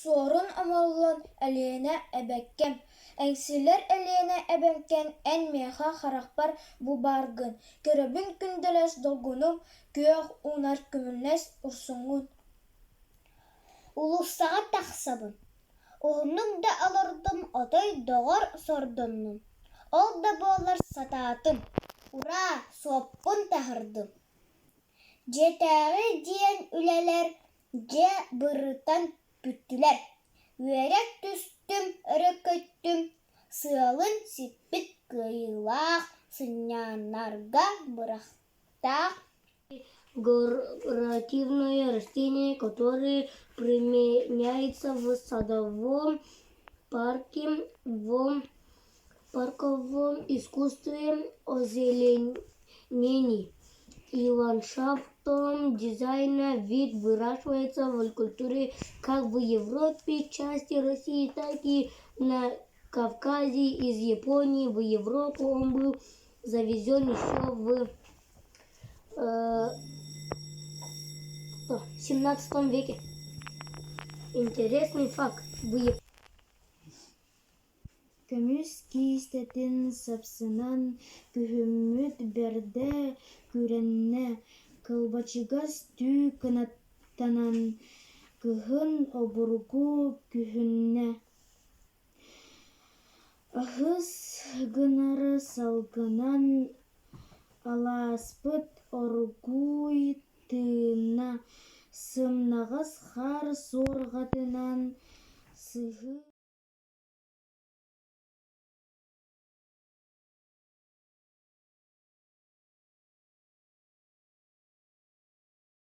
Суорун Омоллоон Элиэнэ эбэккэм, Эҥсиллэр Элиэнэ эбэккэм эн миэхэ харахпар бу бааргын, көрөбүн күндэлэс долгунум, күөх уунар күмүллэс урсуҥҥун Уулуссаҕа тахсабын, уһуннук да олордум, отой доҕор сордоннум, ол да буоллар сатаатым, ураа, суоппун таһырдым. Дьиэтээҕи диэн үлэлэр дьэ бырытан бүттүлэр, үөрэ түстүм, өрө көттүм, сыалын сиппит кыайыылаах сынньанарга бырахтаах Декоративное растение, которое применяется в садовом парке, в парковом искусстве, озеленении и ландшафтном дизайне. Вид выращивается в культуре как в Европе, части России, так и на Кавказе. Из Японии в Европу он был завезен еще в XVII веке. Интересный факт. В Көмүс киистэтин сапсынан күһүммүт бэрдэ күрэннэ, кылбачыгас түү кынаттанан кыһын обургу күһүннэ Аһыс гынары салгынан алааспыт оргууй тыынна, сымнаҕас хаар суорҕатынан сыһыы.